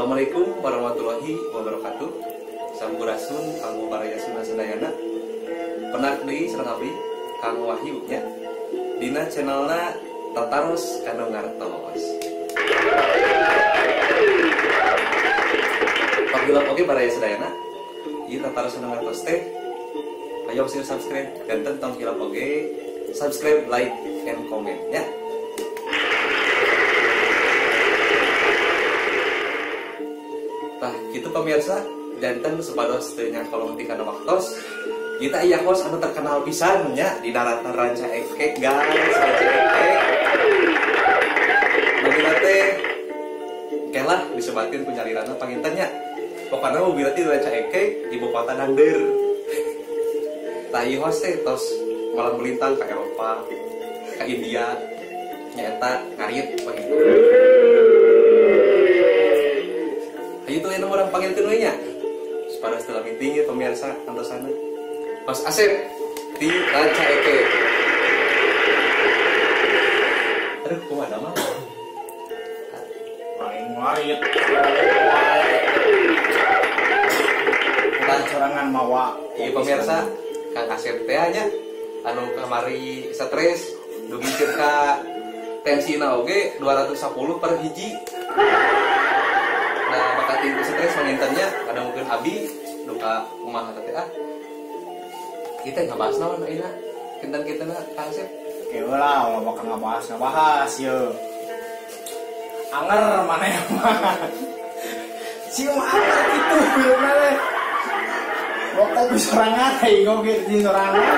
Assalamualaikum warahmatullahi wabarakatuh. Sampurasun kanggo baraya Sunda sadayana. Penak deui sareng abdi Kang Wahyu nya. Dina channelna Tataros Kanu Ngartos. Pagilap oge baraya sadayana. Ieu Tataros Kanu Ngartos teh ayo share subscribe ganten tong hilap oge subscribe, like, and comment ya. Tah gitu pemirsa, janten supados teu nyakolong ti kana waktos. Kita iya host anu terkenal pisan nya di daratan Rancaekek guys, Rancaekek. Namina teh kelah disebatkeun ku nyalirana panginten nya. Pokona mobil teh di Rancaekek, ibu kota Dander. Tah ieu host teh tos malam melintang ke Eropa, ke India, nyaeta ngarit panginten. Ayo tuh yang orang panggilkeun we nya. Supados teu lami tinggi pemirsa antosana. Mas Asep di Rancaekek. Aduh, kumaha mah? Paling ngarit. Bukan sorangan mawa. Iya pemirsa, Kang Asep teh nya anu kamari stres dugi ka tensina oge 210 per hiji. Nah, bakat ibu stres mangintennya ada mungkin abi duka kumaha teh ah. Kita ngabahas naon ayeuna? Kinten-kintenna Kang Asep. Oke lah, ulah bakal ngabahas yeuh. Anger maneh mah. Sieu anger kitu bilna teh. Kopi sorangan aing oge di sorangan.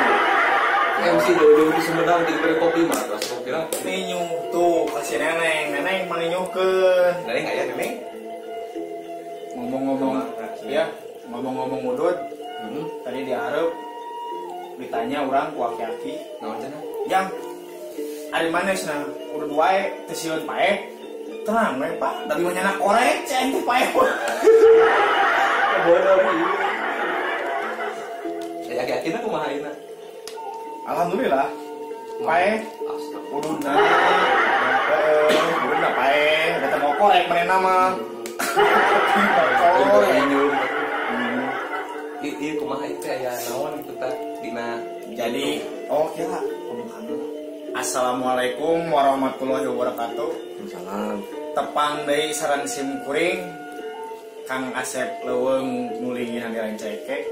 MC jauh-jauh di Sumedang diberi kopi mah, terus kopi lah. Ninyu tuh kasih neneng, neneng maninyukeun. Neneng aya neneng. Ngomong-ngomong ya, ngomong-ngomong udut. Tadi diharap ditanya orang ku aki-aki. Naon cenah? Jang, ari maneh cenah udut wae teu sieun paeh. Tenang we, Pak. Tapi mah nyanak korek ceng teh paeh. Bodoh ieu. Ya aki-akina kumaha ayeuna? Alhamdulillah. Paeh. Udutna. Heeh, udutna paeh, da teu mau korek manehna mah. Korek. Ieu kumaha ieu teh aya naon kitu tah dina jadi oh kira pembukaan dulu. Assalamualaikum warahmatullahi wabarakatuh. Salam. Tepang deui sareng sim kuring Kang Asep Leuweung nulinginan di Rancaekek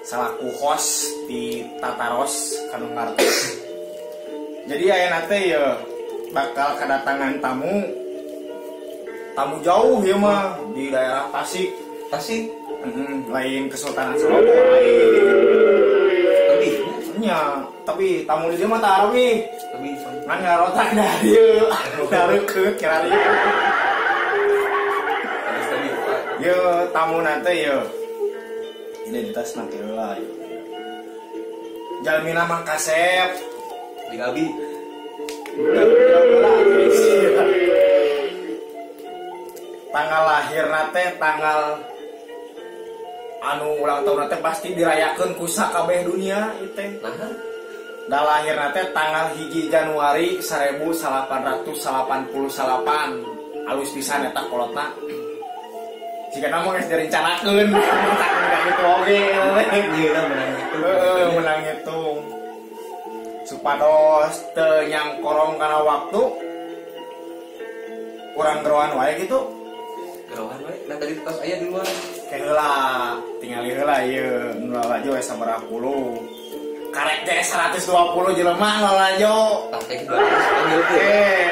salaku host di Tataros Kanu Ngartos. Jadi ayeuna teh ye bakal kedatangan tamu jauh ieu mah di daerah Tasik. Tasik? Lain Kesultanan Seloko lain. Lebih nya, tapi tamu di dieu mah tarawih. Lebih ngan ngarotak da dieu. Dareukeut kira dieu. Ye tamu nate ye. Identitas nanti heula ye. Jalmina Mang Kasep di Abi. Tanggal lahir nate tanggal anu ulang tahun nate pasti dirayakeun ku sakabeh dunia ieu teh. Nah, da lahir nate tanggal 1 Januari 1888. Alus pisan eta kolotna. Jika namun geus direncanakeun, tak gitu oge. Ieu menang itu. Heeh, menang itu. Supados teu nyangkorong kana waktu. Urang geroan wae gitu. Geroan wae. Nah tadi tos aya di luar. Ke heula, tingali heula ieu nu lalajo we sabaraha puluh. Karek teh 120 jelema lalajo. Tah teh 200 panggil teh.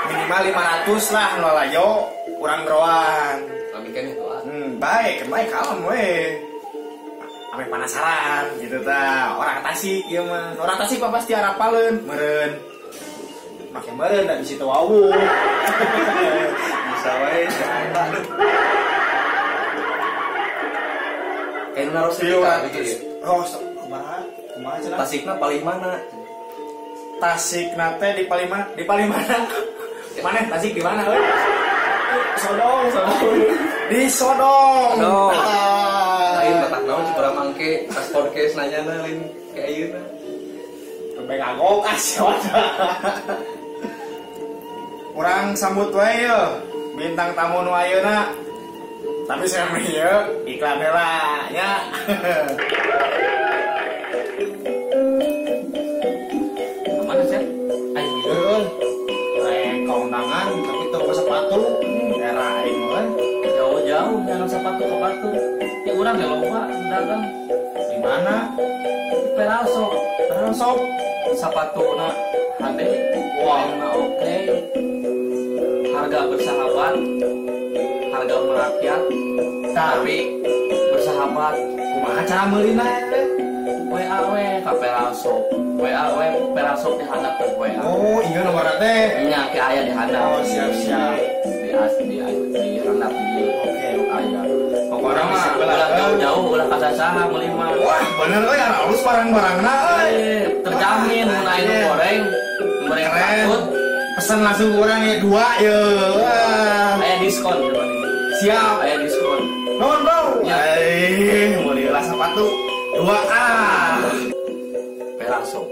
Minimal 500 lah nu lalajo urang geroan. Baik, baik kalem we. Ame penasaran gitu ta. Orang Tasik ieu mah. Orang Tasik mah pasti arapaleun, meureun. Make meureun da di situ wawuh. Bisa wae eta. Kayak naros kita gitu. Oh, kumaha? Kumaha cenah? Tasikna paling mana? Tasikna teh di paling mana? Di paling mana? Mana Tasik di mana euy? Sodong, sodong. Di Sodong. Lain batak naon cipura mangke pas podcast nanyana lain kayak ayeuna. Sampai kagok asyik. Urang sambut wae yeuh. Bintang tamu nu ayeuna. Tapi saya mah ieu iklan heula nya. Kemana sih? Ayo euy. Rek kaundangan tapi teu boga sepatu. Era aing mah jauh-jauh jangan sepatu ke batu. Ya urang ge loba dagang. Di mana? Peral Shop. Peral Shop. Sapatuna hade, wah oke. Harga bersahabat, harga merakyat, tapi bersahabat. Kumaha cara meulina teh? WA we ka Peral Shop. WA we Peral Shop di handap teh WA. Oh, iya nomor teh. Nya ke aya di handap. Oh, siap-siap. Di handap di. Oke, aya. Pokoknya mah ulah jauh-jauh ulah ka sasaha meuli mah. Wah, bener euy halus barang-barangna euy. Terjamin mun aya goreng, goreng takut. Pesan langsung urang ya 2 ye. Wah. Aya diskon Siap. Aya diskon. Nuhun, Bro. Eh, meuli lah sepatu 2 ah. Peral Shop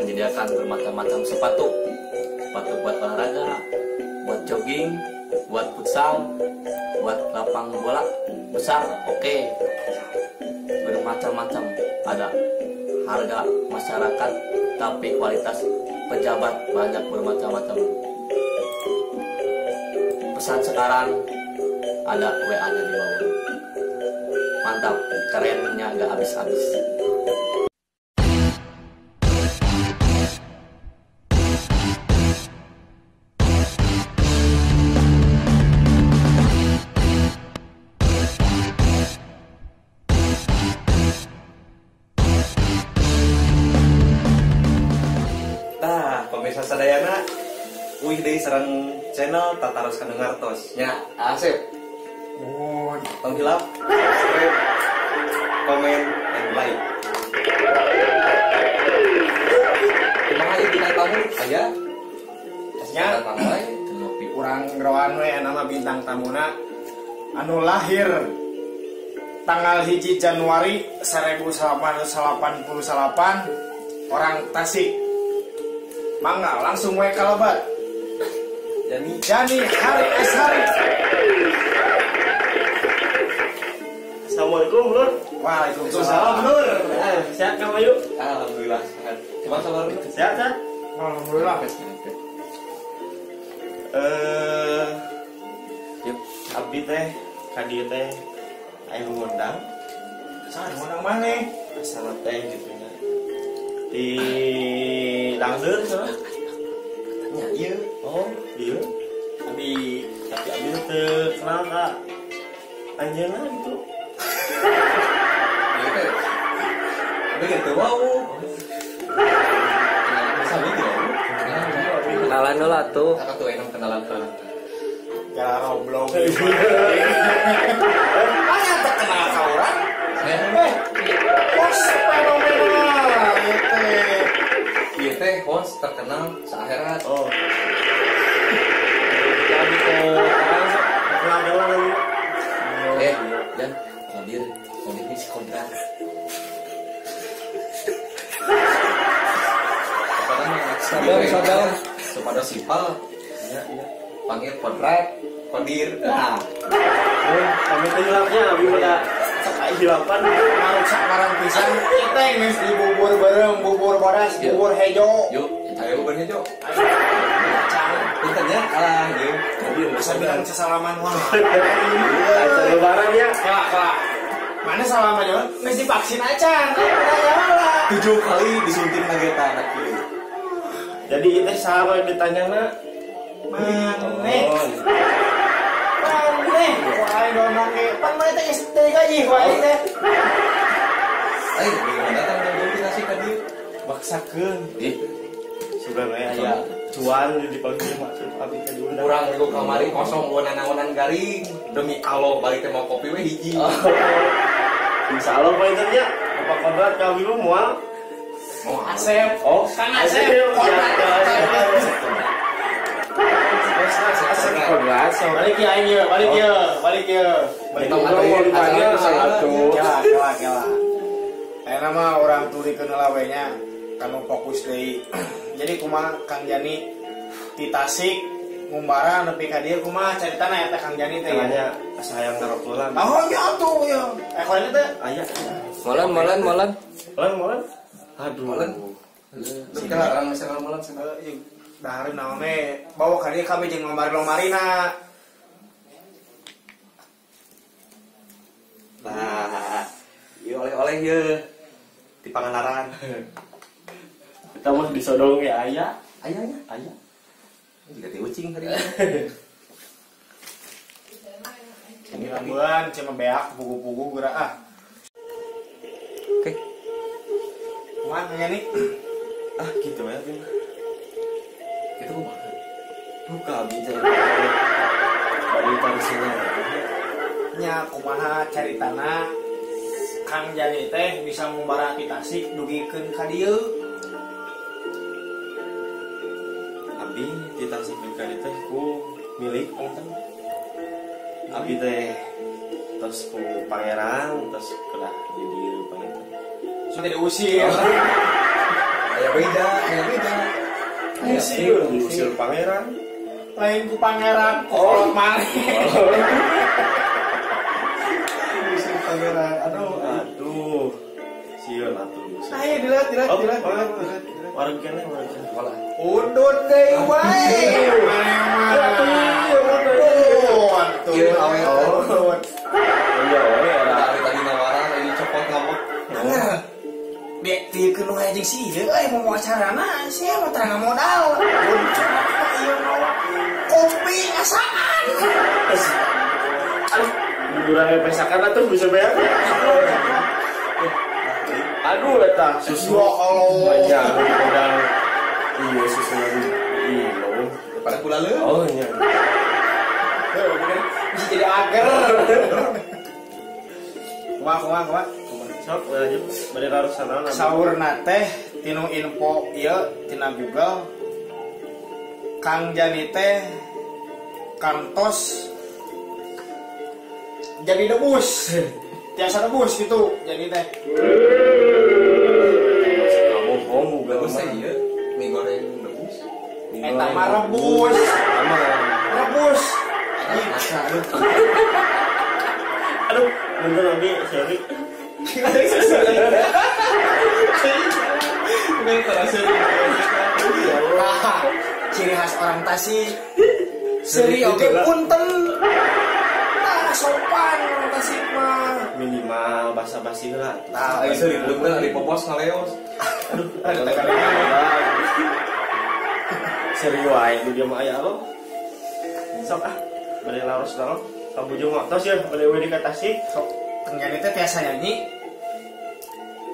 menyediakan bermacam-macam sepatu. Sepatu buat olahraga, buat jogging, buat futsal, buat lapang bola besar, oke. Bermacam-macam ada. Harga masyarakat tapi kualitas pejabat banyak bermacam-macam. Pesan sekarang ada WA-nya di bawah. Mantap, kerennya gak habis-habis. Tah, pemirsa sadayana, uih deui sareng channel Tataros Kandengar tos. Nya, Asep. Oh, tong hilap, subscribe, komen, and like. Kumaha ieu bintang tamu aya? Nya, urang ngeroan we nama bintang tamuna anu lahir tanggal 1 Januari 1988 orang Tasik. Mangga langsung we kalabat. Jani Hari S Hari. Assalamualaikum Lur. Waalaikumsalam Lur. Sehat kamu yuk? Alhamdulillah sehat. Cuman sabar. Sehat kan? Alhamdulillah. Yuk, abdi teh, kadi teh, ayo ngundang. Saha ngundang mana? Asal teh gitu nya. Di Dangdeur sana. Nya ieu. Oh, ieu. Abi tapi abi teu kenal ka anjeunna gitu. Ieu teh. Abi teu wau. Kenalan gitu. Kenalan heula atuh. Saka tuh enak kenalan heula. Ya roblong. Mana teu kenal ka urang? Bos fenomenal ieu teh. Ieu teh host terkenal saakhirat. Oh. Abi teh kenal heula. Jan, Kodir ini si Kodrat. Sabar, kepada sipal, ya, iya. Panggil Kodrat, Kodir. Nah, kami teh hilapnya, abi pada hilapan. Maruksak barang pisan. Kita geus di bubur bareng, bubur bodas, bubur hejo. Yuk, ayo bubur hejo. Punten ya, alah, yuk. Bisa bilang sesalaman wah. Lebaran ya. Kelak. Mana salaman aja? Geus divaksin acan. Lah. 7 kali disuntik lagi eta anak ieu. Jadi itu sahabat ditanyana maneh. Maneh, ku aing ngomong ge, pan maneh teh geus teu gaji ku aing teh. Aing bingung datang jauh-jauh dikasih ka dieu. Maksakeun. Ih, sugan we aya cuan di pagi maksud abdi ka diundang. Urang minggu kamari kosong nanaonan garing. Demi Allah balik teh mau kopi we hiji. Insyaallah pointernya nya Bapak Kodrat ka wilu moal. Mau Asep. Oh, Kang Asep. Kodrat. Asep Kodrat. Balik ya aing ye, balik ye, balik ye. Balik mau ditanya atuh. Kela, kela. Ayeuna mah urang tulikeun heula we nya kanu fokus deui. Jadi kumaha Kang Jani di Tasik Ngumbara nepi ka dieu kumaha caritana eta Kang Jani teh ya. Asa hayang ngarokok lah. Oh nya atuh ya. Lain teh aya. Molan. Molan. Aduh. Molan. Duh, orang misalnya molan cenah. Dahar naon we bawa ka dieu kami jeung lomari-lomarina. Nah, ieu oleh-oleh ieu di Pangandaran. Kita mah disodong ya aya. Ayanya? Aya. Juga ti ucing tadi. Ini lambuan cuma beak pugu-pugu geura ah. Oke. Kumaha nya nih? Ah gitu ya, Bim. Itu kumaha? Buka abi cerita. Bari tarisinya. Nya kumaha caritana Kang Jani teh bisa ngumbara ti Tasik dugikeun ka dieu. Abi ti Tasik dugi ka dieu teh ku milik panginten. Abi teh tos ku pangeran tos kedah di dieu panginten. Sudah diusir. Aya beda, aya beda. Diusir pangeran. Lain ku pangeran, kolot maneh. Diusir pangeran. Aduh. Sieun atuh diusir. Ayo dilihat. Warung keneh, warung keneh. Undut deui wae. Undut. Ieu awe undut. Iya we era tadi nawaran ini copot ngambek. Dikeun nu hayang jeung si ieu euy mau acarana sia mah teu modal. Ieu mah kopi ngasaan. Aduh, urang pesakan atuh bisa bayar. Aduh eta susu. Ya Allah. Banyak modal. Iya susu lagi. Iya. Pada kula leuh. Oh iya. Bisa jadi ager. Kumaha. Sok lanjut bade rarusan. Saurna teh tinu info ieu tina Google. Kang Jani teh kantos jadi debus. Tiasa debus gitu jadi teh. Bohong debus teh ieu mie goreng debus. Eta mah rebus. Rebus. Aduh, bentar abi sorry. Ciri khas orang Tasik. Seri oke punten. Nah, sopan orang Tasik mah. Minimal basa-basi lah. Nah, seri bener di popos ngaleos. Aduh, ada seri wae di dia mah aya lo. Sok ah, bade laros naon? Kabujung waktos ya, bade we di ka Tasik. Sok Kang Jani teh tiasa nyanyi.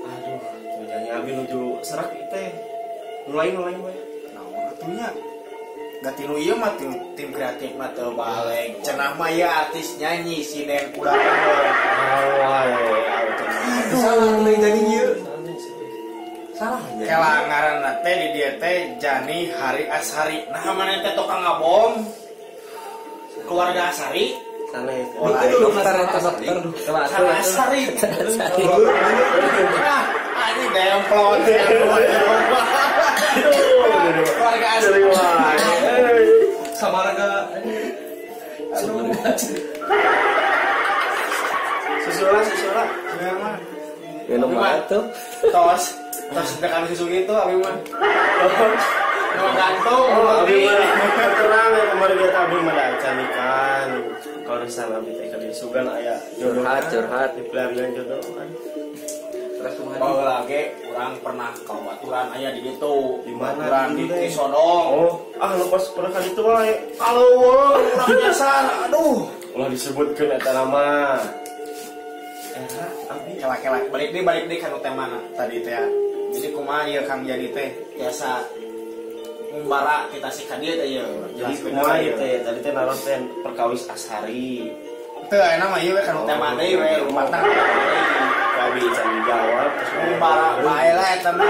Aduh, nyanyi abi nuju serak teh. Nu lain we. Naon atuh nya? Da tinu ieu mah tim kreatif mah teu balik. Cenah mah ieu artis nyanyi sinden kuda kendor. Salah teu nyanyi ieu. Salah. Kela ngaranna teh di dieu teh Jani Hari Ashari. Nah maneh teh tukang ngabom. Keluarga Ashari. Sanes. Dokter. Ashari. Ah, ini demplon. Keluarga Ashari. Samarga. Aduh. Susula. Minum tuh. Tos tekan susu gitu abi mah. Mau gantung. Abi mah terang ya kemarin dia abi mah acan ikan. Kalau sana abi teh ka sugan aya jodoh curhat di pelarian jodoh kan. Terus kumaha? Baheula ge urang pernah ka baturan aya di ditu. Di mana? Urang di Cisodong. Oh, ah lepas pernah ka ditu wae. Kalau urang biasa, aduh. Ulah disebutkeun eta nama. Era abi kela-kela balik deui ka nu temana tadi teh. Jadi kumaha ieu Kang Jani teh biasa ngumbara kita Tasik ka dieu teh ieu. Jadi kumaha ieu teh tadi teh naros teh perkawis Ashari. Teu aya mah ieu we ka nu tema deui we lumatna. Abi can dijawab terus ngumbara bae lah eta mah.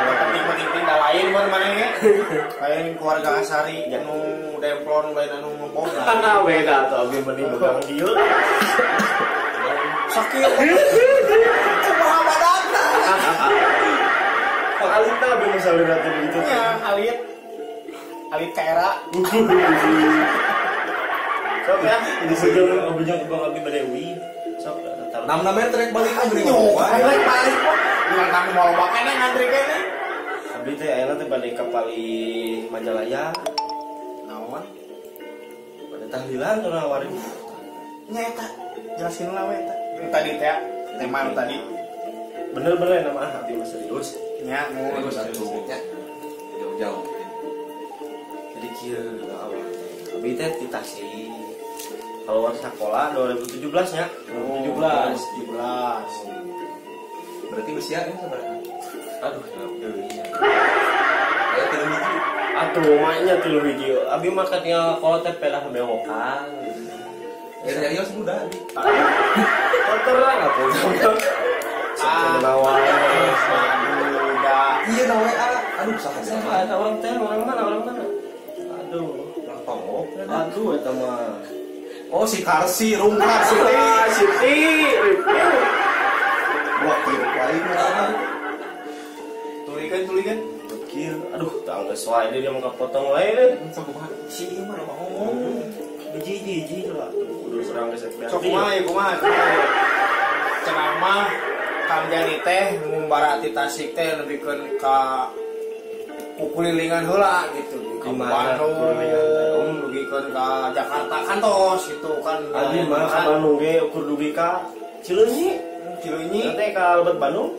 Penting-penting da lain mun maneh ge. Lain keluarga Ashari anu demplon lain anu ngebom. Beda atuh abi mending begang dieu. Sakit. Kumaha badanna. Pak Alita abi nu salira teh begitu. Nya alit. Alit ka era. Sok ya, di sebelum obujang bang abi bade uih. Sok taruh. Nam-namanya trek balik kan beri balik balik. Dengan kami mau loba keneh ngantri keneh. Abdi teh ayeuna teh bade ka Pali Majalaya. Naon? Bade tahlilan urang nawarin. Nya eta, jelasin lah we eta. Yang tadi teh tema tadi. Bener-bener nama abdi mah serius. Nya, serius atuh nya. Jauh-jauh. Jadi kieu awal teh. Abdi teh di Tasik. Keluar sekolah 2017 nya. 2017. Berarti usia ini sabaraha? Aduh, deui. Aya 3 hiji. Atuh mah nya 3 hiji. Abi mah katinggal kolot teh pedah bewokan. Ya serius muda. Terang atuh. Menawar. Muda. Iya na WA. Aduh saha saha eta orang teh orang mana orang mana? Aduh, orang tongok. Aduh eta mah. Oh si Karsi, rungkar Siti. Siti. Wah, kieu lain mah. Tulikan. Kieu, aduh, tah geus wae dia mah kapotong wae deh. Sok kumaha? Si ieu mah loba ngomong. Hiji-hiji lah tuh kudu serang geus Sok kumaha ieu kumaha? Cenah mah Kang Jani teh ngumbara ti Tasik teh lebihkeun ka kukulilingan heula gitu. Di Bandung, dugikeun ka Jakarta kantos gitu kan. Abi mah ka Bandung ge ukur dugi ka Cileunyi. Cileunyi teh ka lebet Bandung.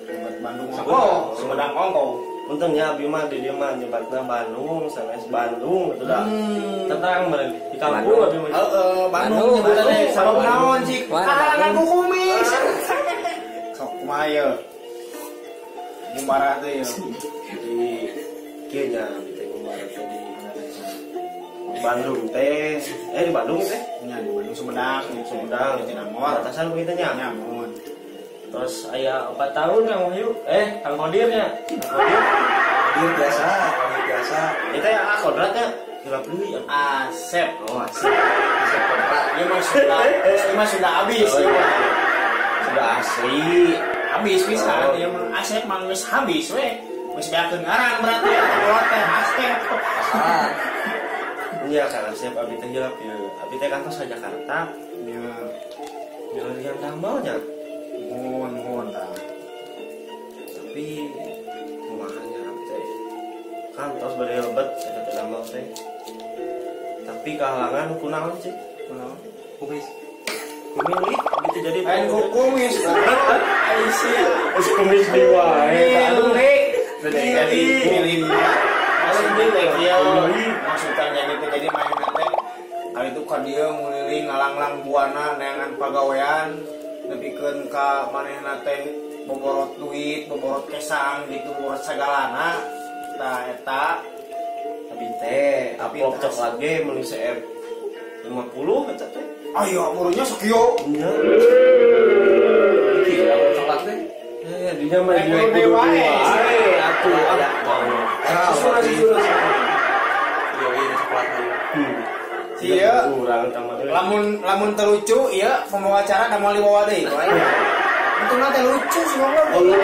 Lebet Bandung. Oh, Sumedang ongko. Untungnya abi mah di dieu mah nyebatna Bandung, sanes Bandung gitu dah. Terang meureun di kampung abi mah. Heeh, Bandung nyebutan teh sabab naon cik? Kahalangan ku kumis. Sok kumaha ieu? Ngumbara teh ieu. Di kieu nya abi teh ngumbara teh di Bandung teh. Di Bandung teh? Nya di Bandung Sumedang, Sumedang, Jatinangor. Batasan kitu nya. Nya muhun. Terus aya 4 tahun Kang Wahyu, Kang Kodir nya. Kang Kodir. Kodir biasa, Kodir biasa. Eta ya kodratnya hilap deui. Asep. Oh, Asep. Asep kodrat. Ieu mah sudah, ieu mah sudah habis. Oh, iya. Sudah asli. Habis pisan ieu mah Asep mah geus habis we. Geus beakeun ngaran berarti eta kolot teh Asep. Pasaran. Iya Kang Asep abi teh hilap ieu. Abi teh kantos ka Jakarta. Iya. Nyarian damel nya. Nuhun tah. Tapi kumaha nya abi teh. Kantos bade lebet eta teh damel teh. Tapi kahalangan kunaon sih? Kunaon? Kumis. Kumilik abi teh jadi lain ku kumis. Ai sia. Geus kumis deui wae. Milik. Jadi milik. Maksud milik ieu. Maksudna jadi teh jadi main teh. Kali itu ka dieu nguliling ngalanglang buana neangan pagawean. Nepikeun ka manehna teh boborot duit, boborot kesang gitu, boborot sagalana. Tah eta abi teh amplop coklat ge meuli CF 50 eta teh. Ayo murunya sakieu. Nya. Kieu amplop coklat teh. Dinya mah dua kudu wae atuh. Ah, iya coklat teh. Iya, urang tama lamun lamun terlucu ieu pembawa acara da moal dibawa deui. Untungna teh lucu sih goblok. Oh, lucu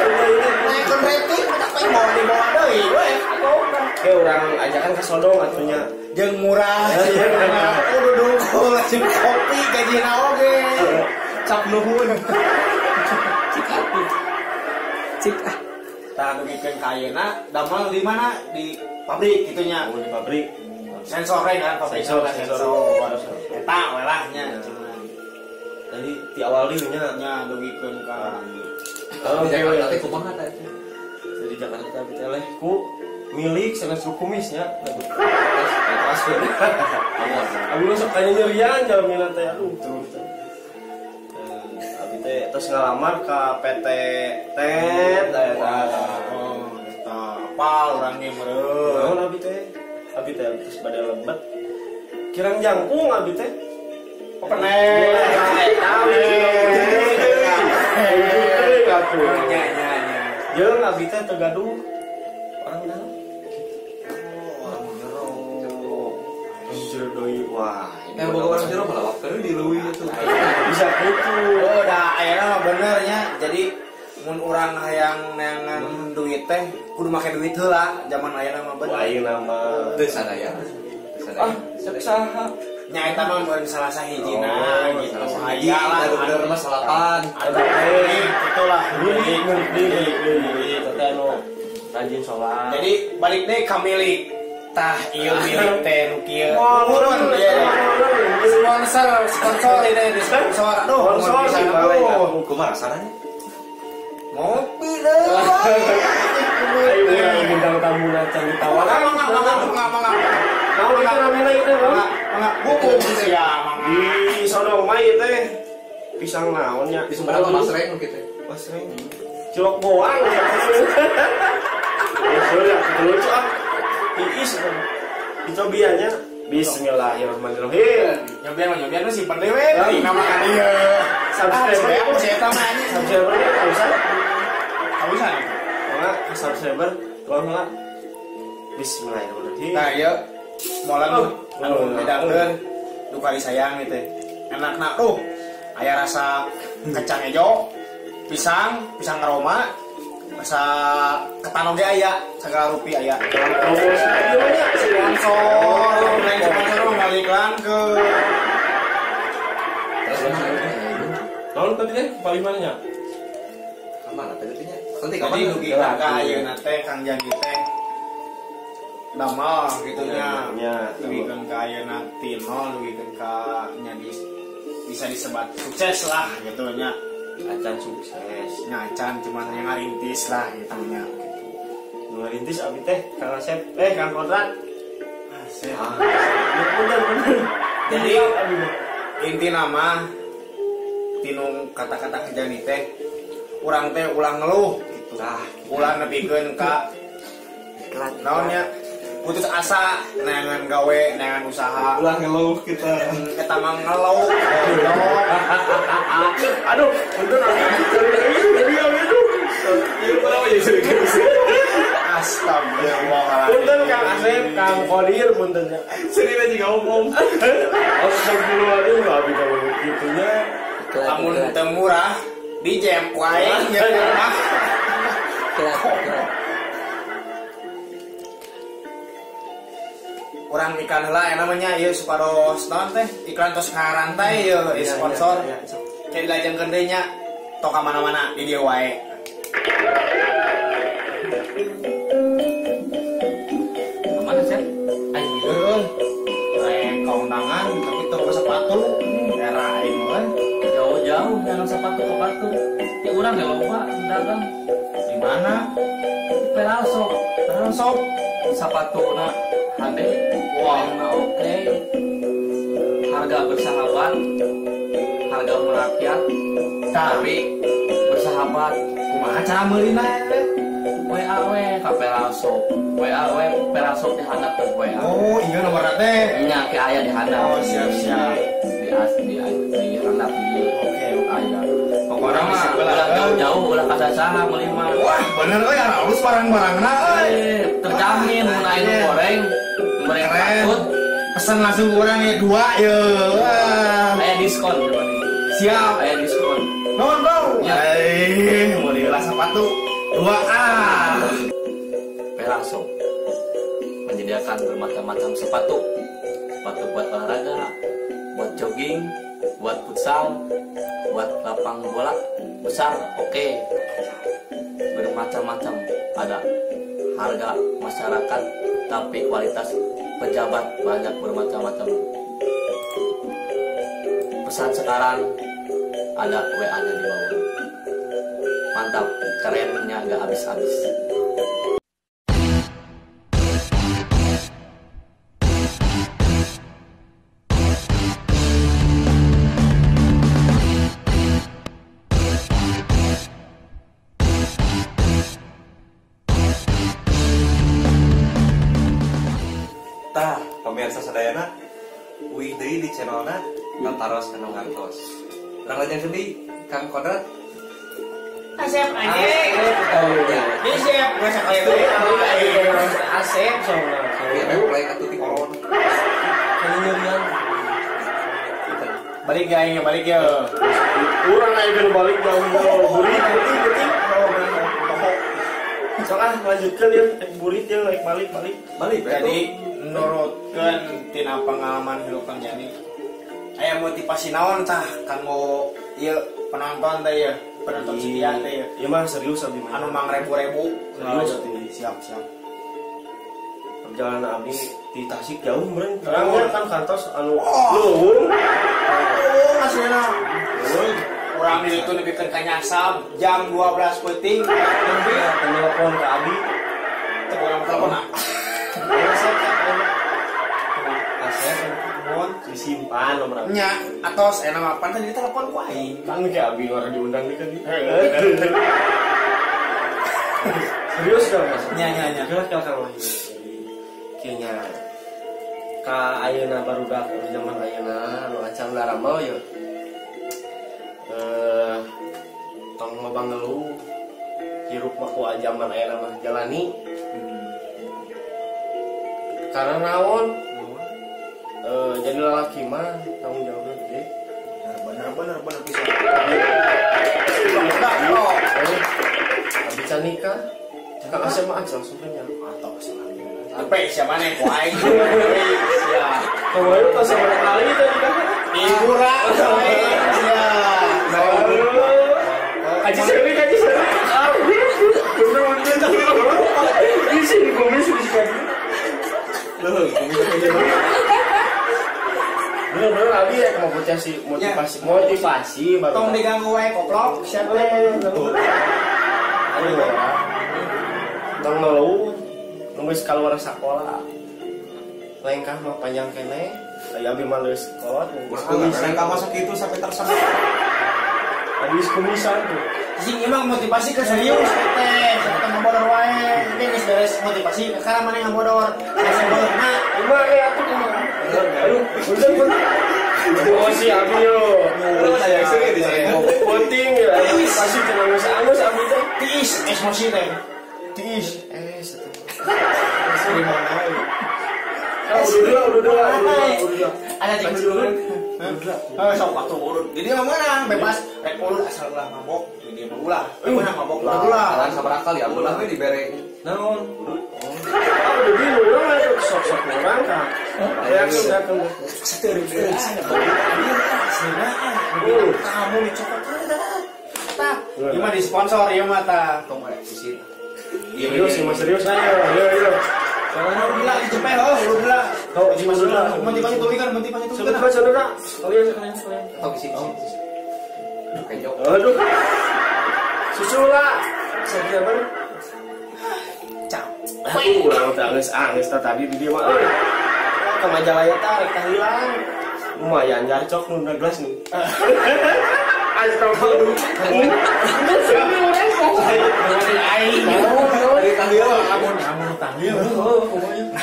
naikkeun rating mah teh moal dibawa deui we. Ke urang ajakan ke Sodong atunya. Jeung murah. Kudu dungkul jeung kopi gajina oge. Cap nuhun. Cik atuh. Cik ah. Tah dugikeun ka ayeuna damel di mana? Di pabrik kitu nya. Oh, di pabrik. Sensor kan pabrik sensor. Eta we lah nya. Tadi ti awal dieu nya nya dugikeun ka Di Jakarta teh kumaha teh? Jadi Jakarta teh leh ku milik sanes ku kumis nya. Abi mah sok kaya nyerian jalmina teh aduh terus. Abi teh terus ngalamar ka PT Tet eta. Oh, eta apal urang ge meureun. Naon abi teh? Abi teh terus bade lebet. Kirang jangkung abi teh. Penek. Nya nya nya. Jeung abi teh teu gaduh orang dalam. Oh, orang jero. Jero deui. Wah, yang boga orang jero malah waktu di leuwih itu. Bisa gitu. Oh, dah ayeuna mah bener nya. Jadi Mun urang hayang neangan duit teh kudu make duit heula zaman ayeuna mah bener. Ayeuna mah teu sadaya. Ah, saha? Nya eta mah mun salah sahijina gitu. Aya lah bener mah salapan. Ada itulah milik teh anu rajin sholat. Jadi balik deh ka milik. Tah ieu milik teh nu kieu. Nuhun sponsor sponsor ini di sponsor. Aduh, sponsor kumaha rasana? Ngopi deh. Ayo urang bintang tamu can ditawaran. Mangga. Naon itu namina ieu teh, Bang? Mangga, buku sia mangga. Di sodong mah ieu teh pisang naon nya? Di Sumedang mah masreng kitu. Masreng. Cilok boang ya. Ya lucu ah. Iis dicobian nya. Bismillahirrahmanirrahim. Nyobian mah simpen deui we. Dina makan ieu. Subscriber si eta mah anjing. Subscriber kausan. Kausan. Mangga subscriber tolong heula. Bismillahirrahmanirrahim. Nah, ieu molan anu bedakeun duka disayang gitu. Enakna tuh aya rasa kacang hijau, pisang, pisang aroma, rasa ketan oge aya, segala rupi aya. Promosi ieu nya sponsor, lain sponsor mah moal iklankeun. Terus naon tadi teh paling mana nya? Ka mana tadi teh nya? Nanti kapan dugi ka ayeuna teh Kang Jandi teh damel gitu nya. Dugikeun ka ayeuna ti nol dugikeun ka nya bisa disebat sukses lah gitu nya. Acan sukses. Nya acan cuman yang ngarintis lah gitu nya. Nu ngarintis abi teh Kang Asep, Kang Kodrat. Asep. Bener bener. Jadi inti nama tinung kata-kata kejani teh urang teh ulah ngeluh gitu. Tah, ulah nepikeun ka naon nya putus asa neangan gawe neangan usaha ulah ngeluh kita eta mah ngeluh. Aduh, punten abi ieu kunaon jadi serius. Astagfirullahaladzim. Punten Kang Asep, Kang Kodir punten. Serius aja ngomong. Astagfirullahaladzim, abi kalau gitunya lamun teu murah di jam ku aing nya mah. Urang iklan heula namanya ieu supados naon teh iklan tos ngarantai ieu sponsor. Kayak dilajengkeun deui nya tok ka mana-mana di dieu wae. Mana sih? Aing eueuh. Rek kaundangan tapi teu sepatu. Era aing mah jauh-jauh jangan sepatu ke batu. Ya urang ge loba dagang. Di mana? Perasok. Perasok sapatuna hade, wah oke. Harga bersahabat, harga merakyat, tapi bersahabat. Kumaha cara meulina teh? WA we ka Perasok. WA we Perasok di handap teh WA. Oh, iya nomorna teh. Nya ke aya di handap. Oh, siap-siap. Di di handap ieu. Oke, aya. Pokokna mah ulah jauh-jauh ulah ka saha meuli mah. Wah, bener euy halus barang-barangna euy. Terjamin mun aya nu goreng, goreng takut. Pesan langsung urang ya 2 ye. Wah. Aya diskon Siap. Aya diskon. Nuhun, Bro. Eh, meuli lah sepatu 2 ah. Perasok menyediakan bermacam-macam sepatu. Sepatu buat olahraga, buat jogging, buat futsal, buat lapang bola besar, oke. Bermacam-macam ada harga masyarakat tapi kualitas pejabat banyak bermacam-macam. Pesan sekarang ada WA-nya di bawah. Mantap, kerennya nggak habis-habis. Tah, pemirsa sadayana, uih deui di channelna Tataros Kanu Ngartos. Urang lajeng deui Kang Kodrat. Asep anjing. Di siap geus sakali deui. Asep soalna. Ieu play atuh ti koron. Nyerian. Balik ya aing balik ya. Urang aya balik jauh-jauh. Beurit beuting. Sok ah lanjutkeun ya burit ya naik balik. Balik. Jadi nurutkeun tina pengalaman hirup Kang Jani. Aya motivasi naon tah kanggo ieu penonton teh ya, penonton setia teh ya. Ieu mah serius abdi mah. Anu mangrebu-rebu. Serius abdi. Siap, siap. Perjalanan abdi di Tasik jauh meureun. Urang kan kantos anu leuweung. Leuweung aslinya. Urang di ditu nepikeun ka nyasab jam 12 peuting. Nembe telepon ka abdi. Teu urang telepon ah. Asep disimpan nomor abdi. Nya, atos enak mapan tadi telepon ku aing. Kan ge abdi orang diundang di kan. Serius dong Mas. Nya nya nya. Geus ka wahyu. Kieu nya. Ka ayeuna barudak zaman ayeuna nu acan daramel yeuh. Tong loba ngeluh. Hirup mah ku jaman ayeuna mah jalani. Karena naon? Jadi lelaki mah tanggung jawabnya gede. Bener bisa. Bisa nikah. Kang Asep mah aja langsung nya. Atau sampai siapa nih ku aing. Siap. Kemarin tuh sama kali tadi kan. Hiburan aing siap. Kaji seri. Bener-bener di sini kumis di sini. Loh, kumis. Bener-bener abi ya mau motivasi baru. Tong diganggu wae koplok, siapa Ayo ya. Tong ngeluh, nunggu keluar sekolah. Lengkah mah panjang keneh, aya abi mah leuh sekolah. Lengkah masa kitu sampai tersesat. Habis kumisan tuh. Sing emang motivasi ke serius teh, sampai ngabodor wae. Ini geus beres motivasi, sekarang mana ngabodor? Asa bodorna. Emang ya atuh kumaha. Aduh, udah. Oh si abi yo. Penting ya. Pasti kena angus abi teh. Tiis emosi teh. Tiis. Udah. Ada cek dulu. Sok waktu urut. Jadi mah menang bebas rek urut asal ulah mabok. Jadi mah ulah. Menang mabok ulah. Alan sabaraha kali ya ulah we dibere. Naon? Ah udah di urang atuh sok-sok urang ka. Aya sudah kan. Sateureuh. Kamu dicokot. Tah. Ieu mah di sponsor ieu mah tah. Tong rek sisir. Iya sih mah serius ayo. Ayo. Ulah dicepet oh, ulah. Oh, motivasi tulikan, motivasi tulikan. Saudara, sekalian. Atau isi. Aduh, Aduh. Susu lah. Saya apa? Cap. Aduh, urang teh anggeus tadi di dieu mah euy. Ka Majalaya teh rek hilang. Lumayan jarcok nu gelas nih. Astagfirullah. Aing. Dari tahlil amun tahlil. Oh, pokoknya.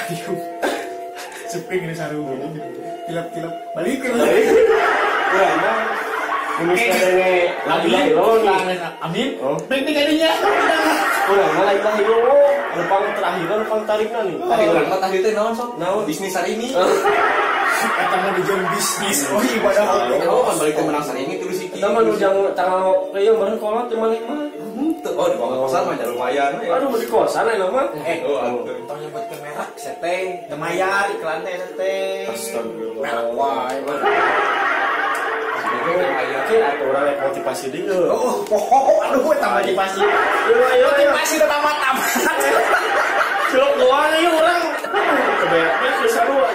Seping ini sarung. Tilap-tilap balik. Urang mah ini kadenge la ilaha illallah. Amin. Penting kadinya. Urang mah la ilaha illallah. Anu pang terakhir anu pang tarikna nih. Tadi urang mah tahlil teh naon sok? Naon? Bisnis hari ini. Eta mah dijang bisnis. Oh ibadah. Oh, kan balik teh menang hari ini terus iki. Eta mah nu jang tanggal ieu meureun kolot teh maneh mah. Oh, di kosan mah lumayan. Aduh, di kosan aya mah. Oh, tong nyebutkeun merek sete, teu mayar iklan teh sete. Astagfirullah. Merek wae. Oke, atuh urang rek motivasi deui. Oh, aduh eta motivasi. Motivasi teh tamat-tamat. Cilok doang ieu urang. Kebeak geus sarua.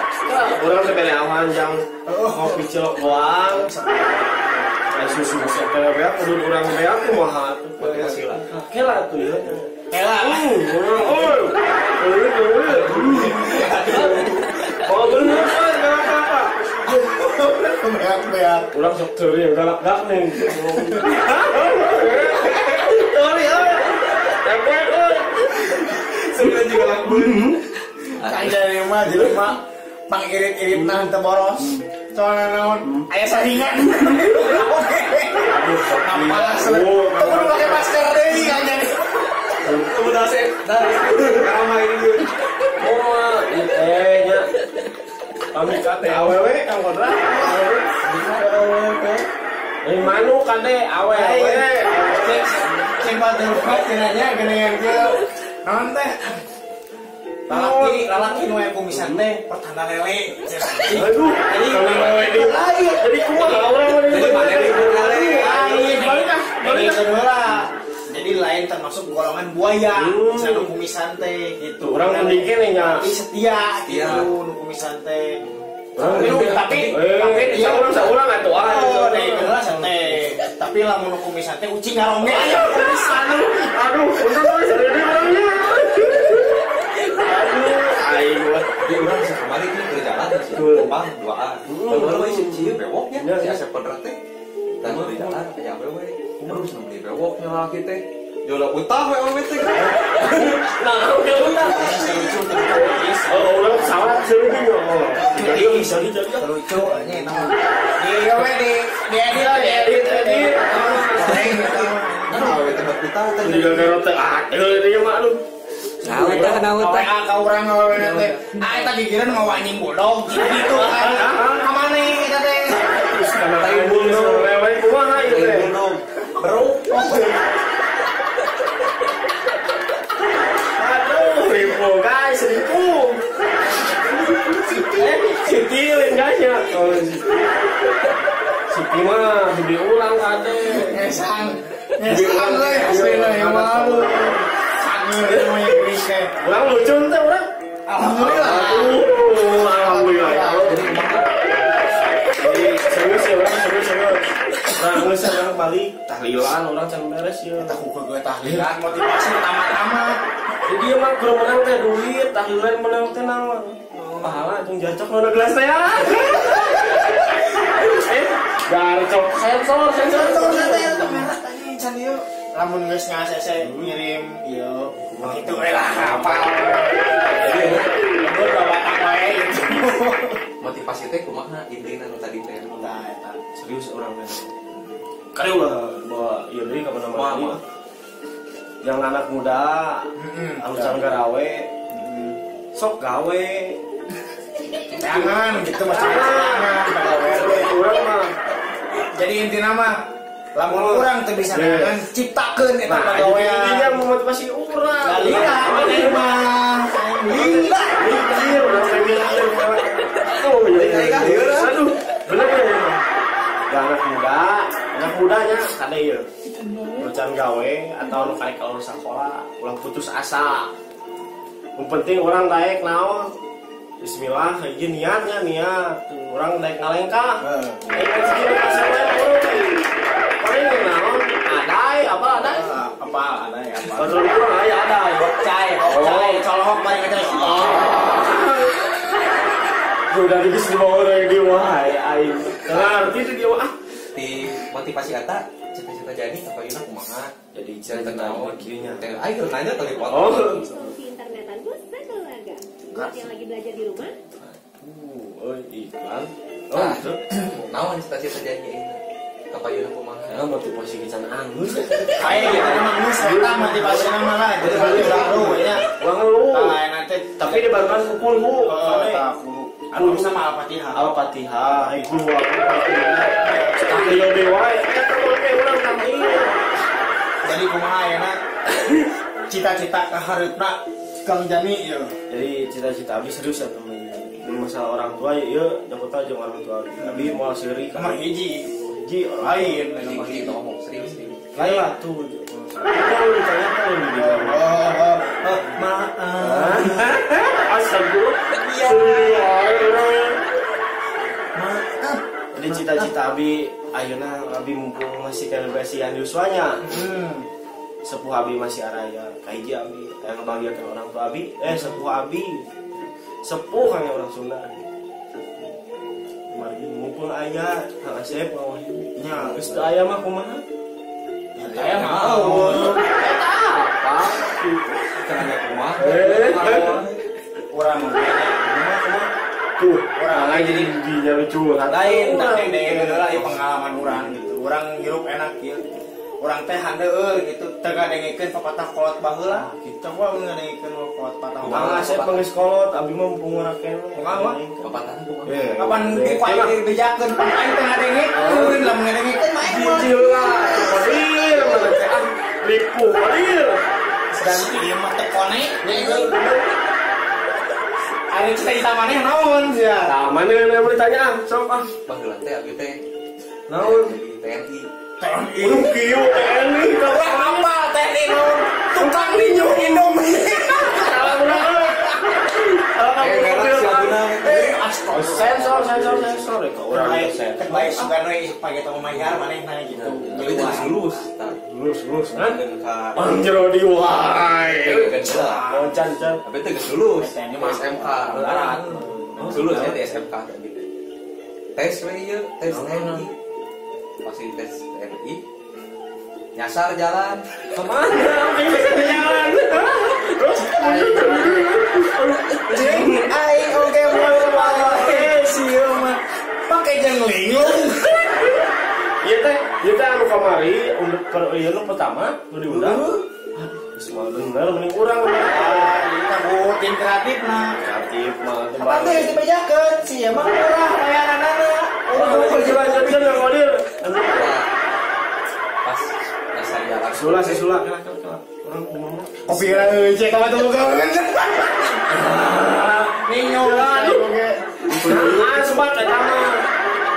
Urang teh bere awan jang ngopi cilok doang. Ai susu geus teh beak kudu urang beak kumaha atuh motivasi lah. Kela atuh ieu. Kela. Oh, bener Pak, enggak apa-apa. Beak-beak. Urang sok teuri galak-galak nih. Teuri euy. Beak euy. Sebenarnya juga lakbun. Kanjeng mah jelema pangirit-irit nah teu boros. Soalna naon? Aya saringan. Oke. Aduh, napas. Kudu pake masker deui kanjeng. Udah sih, dah. Ramai ini. Oh, nya. Kami kate awewe Kang Kodra. Awewe. Eh manu kate awewe. Cek cek batur cenanya geuningan kieu. Naon teh? Lalaki nu aya kumisan teh pertanda lele. Aduh, lele di lain. Jadi kumaha urang mah jadi mana lele. Lain, balik ah, balik ah. Jadi lain termasuk golongan buaya. Bisa nu kumisan teh gitu. Urang mending keneh nya. Tapi setia gitu nu kumisan teh. Tapi saurang atuh ah. Oh, deui santai. Tapi lamun nu kumisan teh ucing ngaronge aya kumisan. Aduh, untung we sareudeui urangnya. Aduh, aing mah di urang sih kemarin ini berjalan sih. Lempang duaan. Baru we si cieu bewoknya si Asep Kodrat teh. Tah di jalan aya awewe. Terus nu beli bewoknya laki teh. Jola utah we awewe teh. Nah, udah utah. Lucu Oh, urang salah seudeui. Jadi bisa jadi lucu anjing naon. Di we di edit edit. Nah, awewe teh utah teh. Juga garot teh. Ah, ieu mah aduh. Naon teh naon teh. WA ka urang awewe teh. Ah eta gigireun mawa anjing bodoh gitu kan. Ka maneh eta teh? Terus kana tai bunuh wewe kumaha ieu teh? Bro. Aduh, ribu guys, ribu. Siti lain guys ya. Oh, Siti mah diulang kade. Ngesang. Ngesang we aslina ya malu. Urang lucu teh urang. Alhamdulillah. Alhamdulillah. Jadi serius ya urang serius. Urang geus urang balik tahlilan urang can beres ya. Eta ku geus tahlilan motivasi pertama-tama. Jadi ieu mah kudu menang teh duit, tahlilan menang teh naon? Pahala jeung jarcok nu gelas teh ya. Jarcok sensor teh merah anjing can ieu. Lamun geus ngasese ngirim ieu kitu we lah apa. Jadi gua bawa wae gitu. Motivasi teh kumaha intina nu tadi teh. Tah eta. Serius urang teh. Kali ulah bawa ieu deui ka mana-mana. Yang anak muda, anu can garawe. Sok gawe. Jangan gitu maksudnya. Urang mah. Jadi intina mah lamun urang teu bisa neangan ciptakeun eta pagawean. Intinya memotivasi urang. Lila maneh mah. Lila. Mikir urang teh mikir. Oh iya. Aduh, bener ya. Ya anak mudanya kade ieu. Nu can gawe atau nu karek kalau sakola, ulah putus asa. Nu penting urang daek naon? Bismillah, hiji niatnya niat. Urang daek ngalengkah. Daek paling naon? Adai, apa adai? Apa adai apa? Batur urang aya adai. Bocai, bocai, colok bari ngecai. Udah di bawah dari wah aing. Ngerti tuh dia ah. Di motivasi eta cita-cita jadi apa ieu kumaha? Jadi cita-cita naon kieu nya. Teh aing keur nanya tadi pot. Oh. Solusi internetan bos sekeluarga. Buat yang lagi belajar di rumah. Euy iklan. Oh, gitu. Naon cita-cita jadi ieu? Kapayuna kumaha? Ya motivasi kican anggus. Kayak gitu mah geus eta motivasina mah lah. Jadi baru nya. Uang lu. Tah teh tapi dibarengan ku kulhu. Tah kulhu. Anu sama Al-Fatihah. Al-Fatihah, kulhu Al-Fatihah. Tahlil deui wae eta mah urang tahlil. Jadi kumaha ayeuna cita-cita ka hareupna Kang Jani ieu. Jadi cita-cita abi serius ya temen. Di masalah orang tua ieu nyangkut jeung orang tua. Abi moal seuri ka hiji. Hiji lain hiji ngomong serius. Lain lah tuh. Kalau ditanya kan lebih oh, maaf. Astagfirullah. Iya. Maaf. Jadi cita-cita abi ayeuna abi mumpung masih kana basian yuswanya. Sepuh abi masih araya. Kahiji abi yang ngebahagiakan orang tua abi, sepuh abi. Sepuh kan orang Sunda. Margi mumpung aya Kang Asep ngawahyu. Nya, geus teu aya mah kumaha? Aya mah. Eta apa? Tanya kumaha? Urang mah kumaha? Tuh, orang lain jadi dinya lucu. Lain, tapi deui lah ieu pengalaman urang gitu. Urang hirup enak ieu. Urang teh handeueur gitu, teu ngadengikeun papatah kolot baheula gitu. Wah ngadengikeun kolot patah. Kang Asep geus kolot, abi mah mumpung ora keneh. Kumaha? Papatahna kumaha? Kapan ku aing dibejakeun, pan aing teh ngadengikeun, lamun ngadengikeun mah aing mah. Hiji lah, kodir, lipu kodir. Dan ieu mah teu konek. Ari cita-cita maneh naon sia? Tah maneh nu ditanya sok ah. Baheula teh abdi teh. Naon? TNI. TNI. Aduh kieu TNI Urang apa TNI naon? Tukang ninju Indomie. Salah urang. Sensor sensor ka urang sensor. Bae sugan we pake tong mayar manehna gitu. Tapi teh lulus tah. Lulus kan. Anjro di wae. Oh can. Tapi teh geus lulus. SMK. Lulus ya di SMK gitu. Tes we ieu, tes TNI. Masih tes TNI. Nyasar jalan. Kemana? Nyasar jalan. Terus jeung aing oge moal wae sieu mah pake jeung linglung. Ieu teh anu kamari untuk per ieu nu pertama nu diundang. Aduh, geus mah bener mending urang ah, tim kreatif mah. Kreatif mah teh. Apa teh dibejakeun sieu mah murah bayaranana. Oh, dilanjutkeun Kang Kodir. Pas nyasar jalan. Sula si sula kela. Urang kumaha? Kopi euy cek ka batu gaweun. Ninyo lah oge. Ah, sempat eta mah.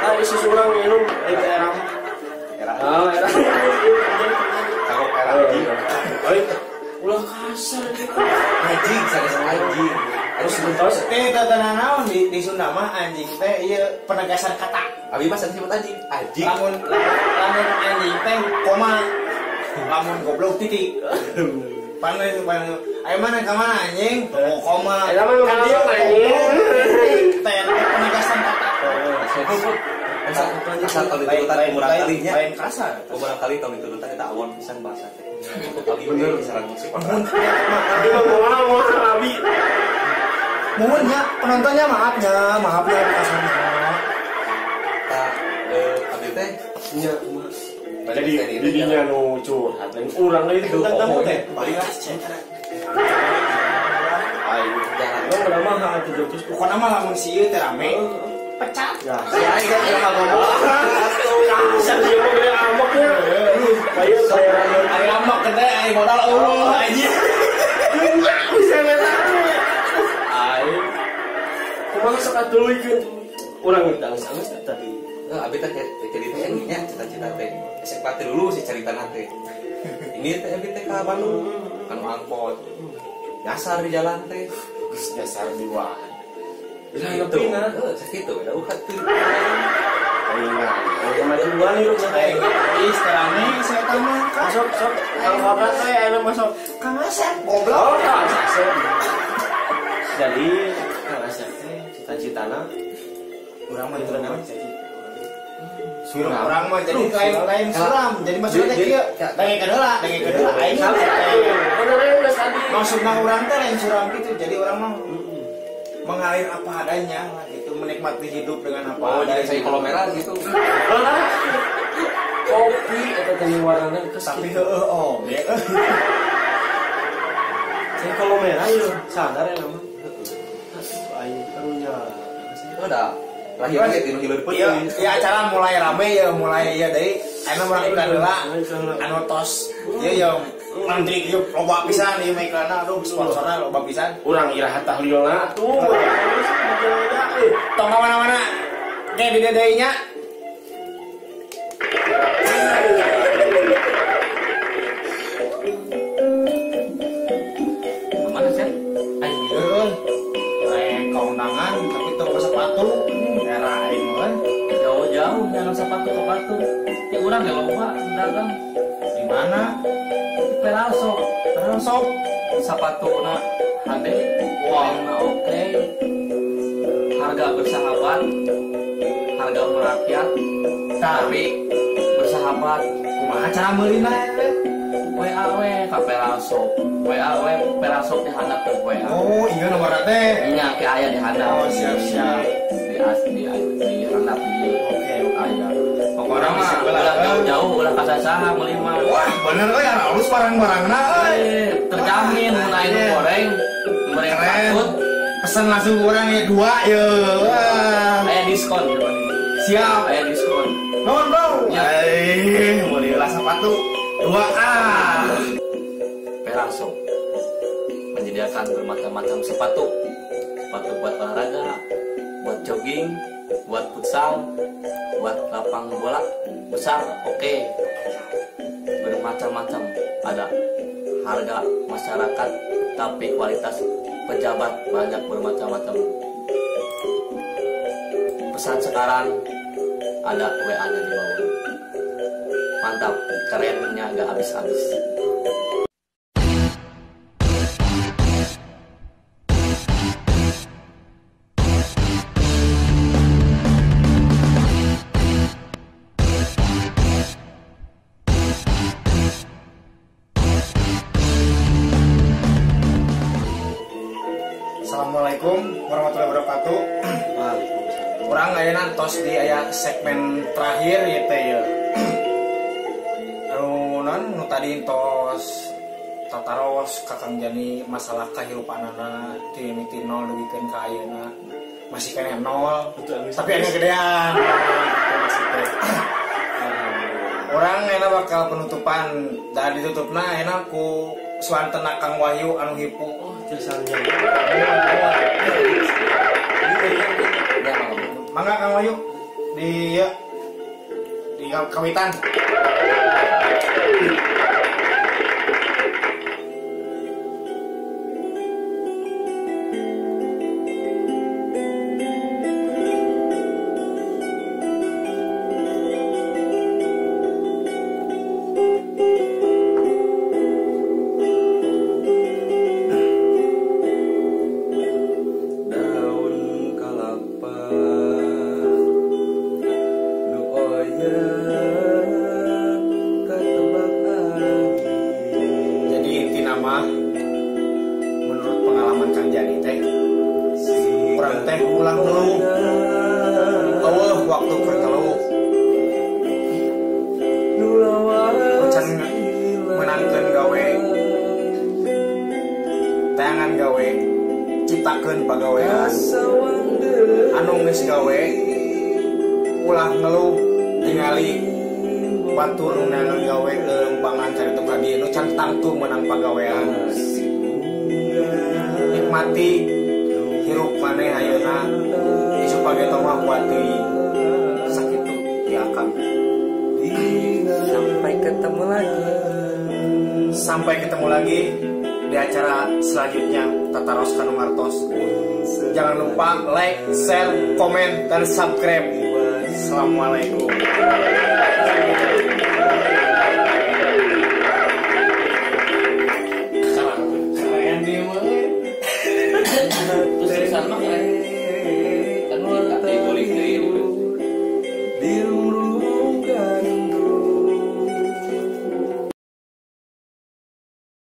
Ah, isi urang minum eta era. Era. Ah, era. Cakep era anjing. Euy, ulah kasar gitu. Anjing sanes anjing. Terus bentos teh teh naon di Sunda mah anjing teh ieu penegasan kata. Abi mah sanes nyebut anjing. Anjing. Lamun anjing teh koma. Lamun goblok titik. Panai ayo mana ka mana anjing? Oh, koma. Eta mah ngomong anjing. Teh penegasan kata. Asal tahun diturutan kurang kalinya. Lain kasar. Kurang kali tahun diturutan eta awon pisan bahasa teh. Kali bener kisaran musik. Abi mah ngomong abi. Mohon ya penontonnya maaf ya kasarnya. Tah abi teh nya kumaha. Jadi didinya nu curhat lain urang deui tentang tamu teh. Ayo jalan. Lo kenapa hal itu pokoknya mah lamun si ieu teh rame pecat. Ya, si aing teh ngomong. Kasar dia mah gede amoknya. Kayak bayaran ari amok gede ari modal eueuh anjing. Bisa eta. Aing kumaha sok atuluykeun urang tangis-tangis tadi. Abi teh jadi TNI nya cita-cita teh. SMK teh dulu sih caritana teh. Ini teh abi teh ka Bandung kanu angkot. Nyasar di jalan teh. Geus nyasar di wae. Gitu. Heeh, sakitu da ukat teu. Aing kemajuan hirup teh. Ih, rame saya mah. Masuk sok Kang Kobra teh aya masuk. Kang Asep goblok. Oh, Kang Asep. Jadi Kang Asep teh cita-citana urang mah teu naon cita-cita. Suram orang mah jadi lain suram. Jadi maksudnya teh kieu, dengekeun heula aing mah. Bener geus tadi. Maksudna urang teh lain suram gitu. Jadi urang mah mengalir apa adanya lah gitu, menikmati hidup dengan apa adanya. Oh, jadi saya kalau merah gitu. Kopi eta teh warnana tapi heueuh oh. Saya kalau merah ieu sadar ya mah. Aing karunya. Udah. Lahir ge tinu hileud peuting. Iya, acara mulai rame ya, mulai ya deui. Anu urang iklan heula. Anu tos. Ieu ya menteri ieu loba pisan ieu mah iklanna aduh sponsorna loba pisan. Urang iraha tahlilna tuh. Tong ka mana-mana. Ge di deui nya. Kemana sih? Ayo. Rek kaundangan tapi teu boga sepatu. Era aing mah jauh-jauh jangan sepatu ke batu. Ya urang ge loba dagang. Di mana? Peraso. Peraso. Sapatuna hade, warna oke. Harga bersahabat, harga merakyat, tapi bersahabat. Kumaha cara meulina teh? WA we ka Peraso. WA we Peraso di handap teh WA. Oh, iya nomorna teh. Nya ke aya di handap. Oh, siap-siap. Di handap ieu. Oke, aya. Pokokna mah ulah jauh-jauh ulah ka sasaha meuli mah. Wah, bener euy halus barang-barangna euy. Terjamin mun aya goreng, goreng patut. Pesan langsung urang ya 2 ye. Wah. Aya diskon. Siap. Aya diskon. Nuhun, Bro. Eh, meuli lah sepatu 2 ah. Peraso. Menyediakan bermacam-macam sepatu. Sepatu buat olahraga, buat jogging, buat futsal, buat lapang bola besar, oke. Bermacam-macam ada. Harga masyarakat tapi kualitas pejabat banyak bermacam-macam. Pesan sekarang ada WA-nya di bawah. Mantap, kerennya nggak habis-habis. Assalamualaikum warahmatullahi wabarakatuh. Waalaikumsalam. Urang ayeuna tos di aya segmen terakhir ieu teh ieu. Anu non nu tadi tos tataros ka Kang Jani masalah kahirupanana ti mimiti nol dugikeun ka ayeuna. Masih keneh nol, tapi aya gedean. Maksudnya. Urang ayeuna bakal penutupan, da ditutupna ayeuna ku suantena Kang Wahyu anu hipu. Oh, jasanya. Mangga Kang Wahyu di ya, di kawitan. Daun kalapa nu oyah katebak angin. Jadi inti nama menurut pengalaman Kang Jani teh urang teh ulah ngeluh. Eueuh waktu keur ngeluh. Can menangkeun gawe, tayangan gawe, ciptakeun pagawean. Anu geus gawe ulah ngeluh tingali batur nu neangan gawe leumpangan carita ka dieu nu can tangtu meunang pagawean. Nikmati hirup maneh ayeuna isuk page mah kuat teuing. Sakitu ti akang. Sampai ketemu lagi. Sampai ketemu lagi di acara selanjutnya Tataros Kanu Ngartos. Jangan lupa like, share, komen, dan subscribe. Assalamualaikum.